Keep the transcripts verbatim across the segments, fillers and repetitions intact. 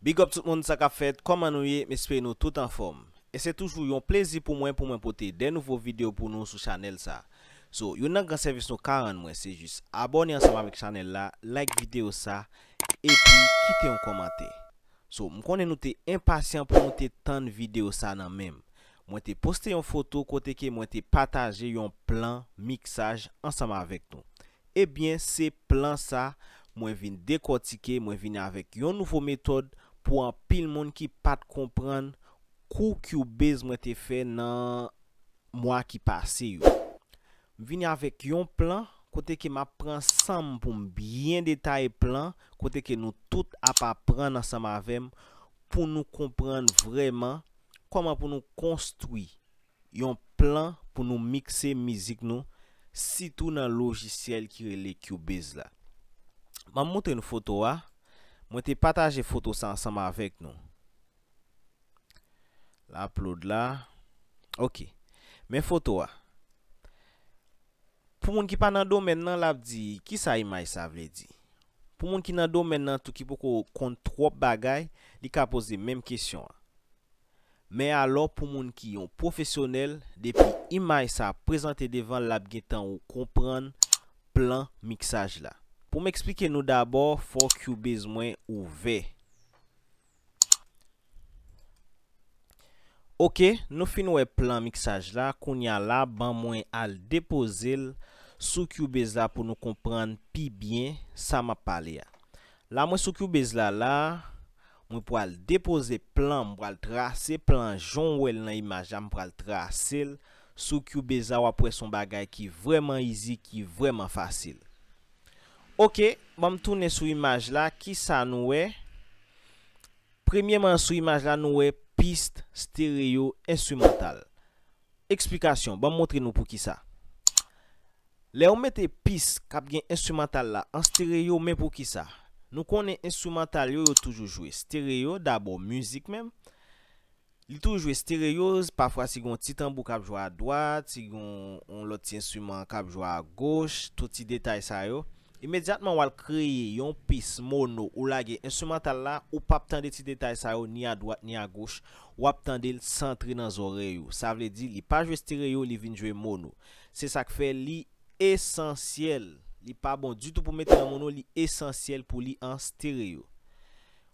Big up tout moun, sa k ap fèt, kòman nou ye? M espere nou tout anfòm. E se toujou yon plezi pou mwen pou mwen pote de nouvo videyo pou nou sou chanèl sa. So, youn nan gran sèvis nou ka rann mwen se jis abòne ansanm avèk chanèl la, like videyo sa, epi kite yon kòmantè. So, m konnen nou te enpasyan pou nou te tann videyo sa nan men m. Mwen te poste yon foto kote ke mwen te pataje yon plan miksaj ansanm avèk nou. Ebyen, se plan sa mwen vin dekòtike, mwen vin avèk yon nouvo metòd pou anpil moun ki pa t konprann kou Cubase mwen te fè nan mwa ki pase yo. M vini avèk yon plan kote ke m ap pran san m pou m byen detaye plan, kote ke nou tout ap aprann ansanm avè m pou nou konprann vrèman kòman pou nou konstwi yon plan pou nou mikse mizik nou, sitou nan lojisyèl ki rele Cubase la. M ap montre nou foto a. Mwen te pataje foto sa ansanm avèk nou. L ap load la. Ok. Men foto a. Pou moun ki pa nan domèn nan, l ap di, "Kisa imaj sa vle di?" Pou moun ki nan domèn nan tou, ki poko konn twòp bagay, li ka poze menm kesyon an. Men alò, pou moun ki yon pwofesyonèl, depi imaj sa prezante devan l, l ap gentan ou konprann plan miksaj la. Pou m eksplike nou dabò, fò Cubase mwen ouvè. Ok, nou fin wè plan miksaj la, kounye a la, ban mwen al depoze l sou Cubase la pou nou konprann pi byen sa m ap pale a. La, mwen sou Cubase la, la, mwen pral depoze plan, m pral trase plan, jan w wè l nan imaj la, m pral trase l sou Cubase la, w ap wè se yon bagay ki vrèman easy, ki vrèman fasil. Ok, ban m tounen sou imaj la, kisa nou wè? Premyèman, sou imaj la, nou wè pis stereo enstrimantal. Eksplikasyon, ban m montre nou poukisa. Lè ou mete pis k ap gen enstrimantal la an stereo, men poukisa? Nou konnen enstrimantal yo, yo toujou jwe stereo, dabò mizik menm. Li toujou jwe stereo, pafwa si gen yon ti tanbou k ap jwe adwat, si gen yon, yon lòt ti enstriman k ap jwe agoch, tout ti detay sa yo. Imedyatman w al kreye yon pis mono ou lage enstrimantal la, ou p ap tande ti detay sa yo ni adwat ni agoch, w ap tande l santre nan zòrèy ou. Sa vle di li pa jwe stereo, li vin jwe mono. Se sa k fè li esansyèl. Li pa bon ditou pou mete nan mono, li esansyèl pou li an stereo.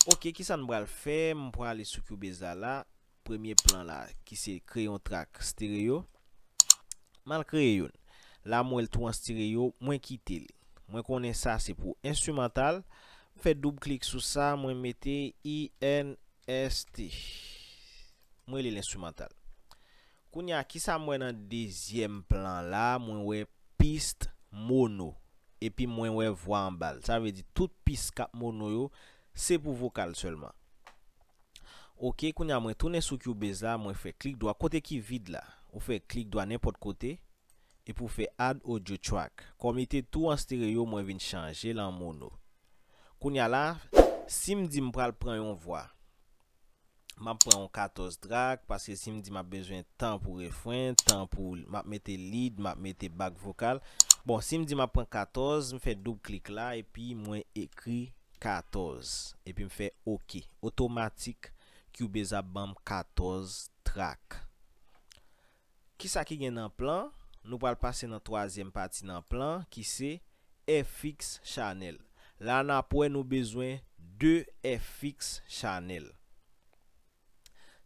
Ok, kisa n pral fè? M prale sou Cubase la la. Premye plan la, ki se kreye yon track stereo. M al kreye youn. La, m wè l tou an stereo, mwen kite l. Mwen konnen sa se pou enstrimantal. M fè doub klik sou sa, mwen mete I N S T. Mwen rele l enstrimantal. Kounye a, kisa m wè nan dezyèm plan la? Mwen wè pis mono. Epi mwen wè vwa anba l. Sa vle di tout pis k ap mono yo, se pou vokal sèlman. Ok, kounye a mwen tounen sou Cubase la, mwen fè klik dwa kote ki vid la. Ou fè klik dwa nenpòt kote, epi w fè add audio track. Kòm li te tou an stereo, mwen vin chanje l an mono. Kounye a la, si m di m pral pran yon vwa, m ap pran yon katòz track, paske si m di m ap bezwen tan pou refren, tan pou m ap mete lead, m ap mete back vocal. Bon, si m di m ap pran katòz, m fè doub klik la, epi mwen ekri katòz. Epi m fè ok. Otomatik, Cubase ap ban m katòz track. Kisa ki gen nan plan? Nou pral pase nan twazyèm pati nan plan, ki se F X channel. La n ap wè nou bezwen de F X channel.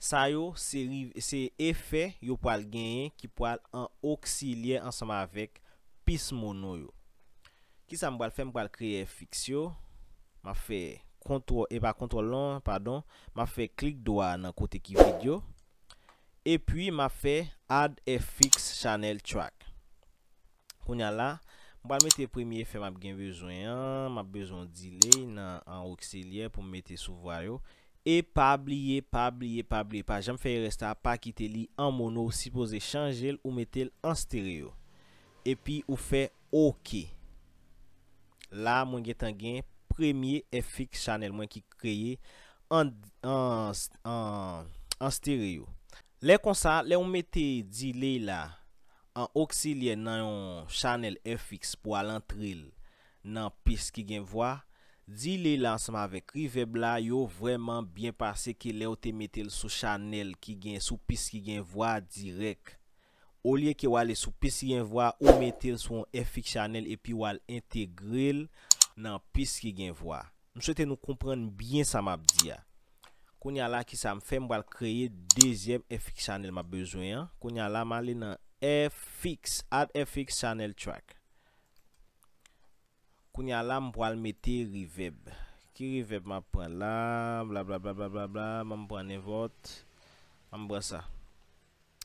Sa yo se, se efè yo pral genyen ki pral an oksilyè ansanm avèk pis mono yo. Kisa m pral fè? M pral kreye F X yo. M ap fè kontwòl, e pa kontwòl non, padon. M ap fè klik dwa nan kote ki vid yo. Epi m ap fè add F X channel track. Kounye a la, m pral mete premye efè m ap gen bezwen an. M ap bezwen yon delay nan an oksilyè pou m mete sou vwa yo. E pa bliye, pa bliye, pa bliye, pa janm fè erè sa, pa kite li an mono, ou sipoze chanje l ou mete l an stereo. Epi ou fè ok. La, mwen gentan gen premye F X channel mwen ki kreye an, an, an, an stereo. Lè konsa, lè w mete delay la an oksilyè nan yon channel F X pou al antre l nan pis ki gen vwa, Delay la ansanm avèk reverb la, yo vrèman byen pase ke lè w te mete l sou chanèl ki gen, sou pis ki gen vwa dirèk. Olye ke w ale sou pis ki gen vwa, ou mete l sou yon F X chanèl epi w al entegre l nan pis ki gen vwa. M swete nou konprann byen sa m ap di a. Kounye a la, kisa m fè? M pral kreye dezyèm F X chanèl m ap bezwen an. Kounye a la, m ale nan F X, Add F X Channel Track. Kounye a la, m pral mete reverb. Ki reverb m ap pran la? Blablabla, blablabla, m pran nenpòt. M pran sa.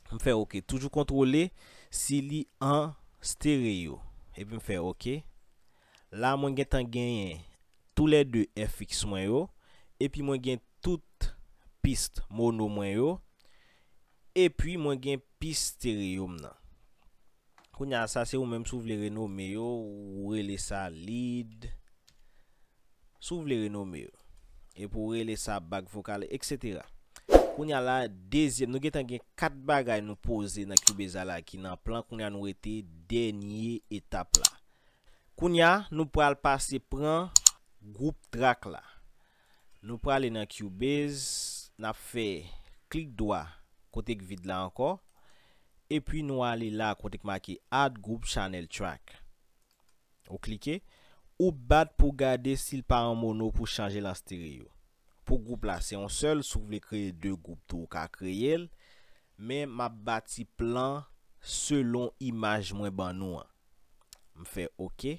M fè oke. Toujou kontwole si li an stereo. Epi m fè oke. La, mwen gentan genyen toulède F X mwen yo. Epi mwen gen tout pis mono mwen yo. Epi mwen gen pis stereo m nan. Kounye a, sa se ou menm si w vle renome yo, ou rele sa lead. Si w vle renome yo. Epi ou rele sa back vocal, et cetera. Kounye a la, dezyèm, nou gentan gen kat bagay nou poze nan Cubase la ki nan plan. Kounye a nou rete dènye etap la. Kounye a, nou pral pase pran gwoup track la. Nou prale nan Cubase, n ap fè klik dwa kote k vid la ankò. Epi nou ale la kote k make Add Group Channel Track. Ou klike, ou bat pou gade si l pa an mono pou chanje l an stereo. Pou gwoup la, se yon sèl, si w vle kreye de gwoup tou, ou ka kreye l, men m ap bati plan selon imaj mwen ban nou an. M fè oke.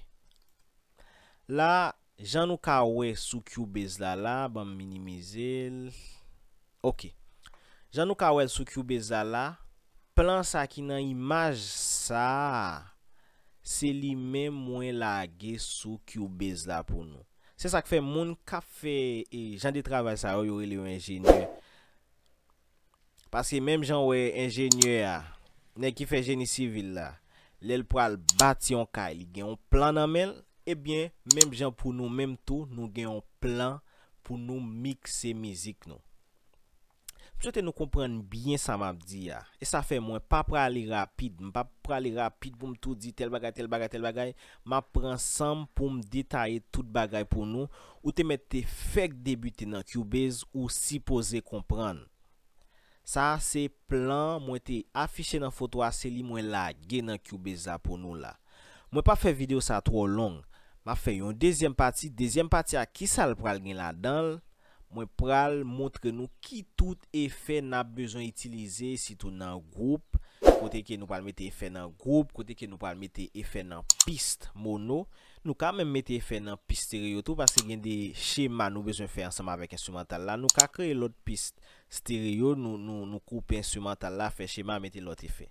La, jan nou ka wè sou Cubase la, la, ban m minimize l. Oke. Jan nou ka wè l sou Cubase la, la, plan sa ki nan imaj sa a, se li menm mwen lage sou Cubase la pou nou. Se sa k fè moun k ap fè, e, jan de travay sa yo, yo rele yo enjenyè. Paske menm jan w wè enjenyè a, nèg ki fè jeni sivil la, lè l pral bati yon kay, li gen yon plan nan men l, ebyen, menm jan pou nou menm tou, nou gen yon plan pou nou mikse mizik nou. M swete nou konprann byen sa m ap di a. E sa fè mwen pa prale rapid. M pa prale rapid pou m tou di tèl bagay, tèl bagay, tèl bagay. M ap pran san m pou m detaye tout bagay pou nou. Ou te mèt te fèk debite nan Cubase, ou sipoze konprann. Sa a se plan mwen te afiche nan foto a, se li mwen lage nan Cubase la pou nou la. Mwen p ap fè videyo sa twò long. M ap fè yon dezyèm pati. Dezyèm pati a, kisa l pral gen ladan l? Mwen pral montre nou ki tout efè n ap bezwen itilize, sitou nan gwoup, kote ke nou pral mete efè nan gwoup, kote ke nou pral mete efè nan pis mono. Nou ka menm mete efè nan pis stereo tou, paske gen de chema nou bezwen fè ansanm avèk enstrimantal la. Nou ka kreye lòt pis stereo, nou, nou, nou koupe enstrimantal la, fè chema, mete lòt efè.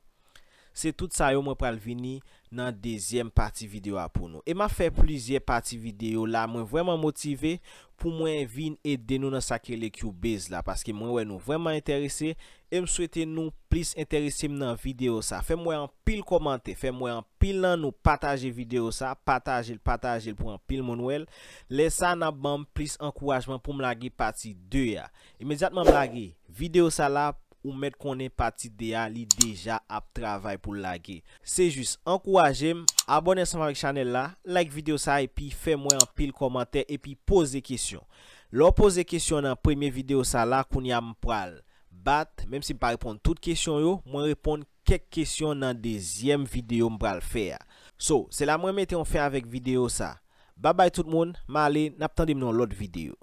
Se tout sa yo mwen pral vini nan dezyèm pati videyo a pou nou. E m ap fè plizyè pati videyo la, mwen vrèman motive pou mwen vin ede nou nan sa ki rele Cubase la, paske mwen wè nou vrèman enterese, e m swete nou plis enterese m nan videyo sa. Fè m wè anpil kòmantè, fè m wè anpil nan nou pataje videyo sa, pataje l, pataje l pou anpil moun wè l. Lè sa, n ap ban m plis ankourajman pou m lage pati de a. Imedyatman m lage videyo sa la, ou mèt konnen pati de a, li deja ap travay pou l lage. Se jis ankouraje m, abòne ansanm avèk chanèl la, like videyo sa, epi fè m wè anpil kòmantè, epi poze kesyon. Lè w poze kesyon nan premye videyo sa la, kounye a m pral bat, menm si m pa reponn tout kesyon yo, mwen reponn kèk kesyon nan dezyèm videyo m pral fè a. So, se la mwen mete yon fen avèk videyo sa. Babay tout moun, m ale, n ap tande m nan yon lòt videyo.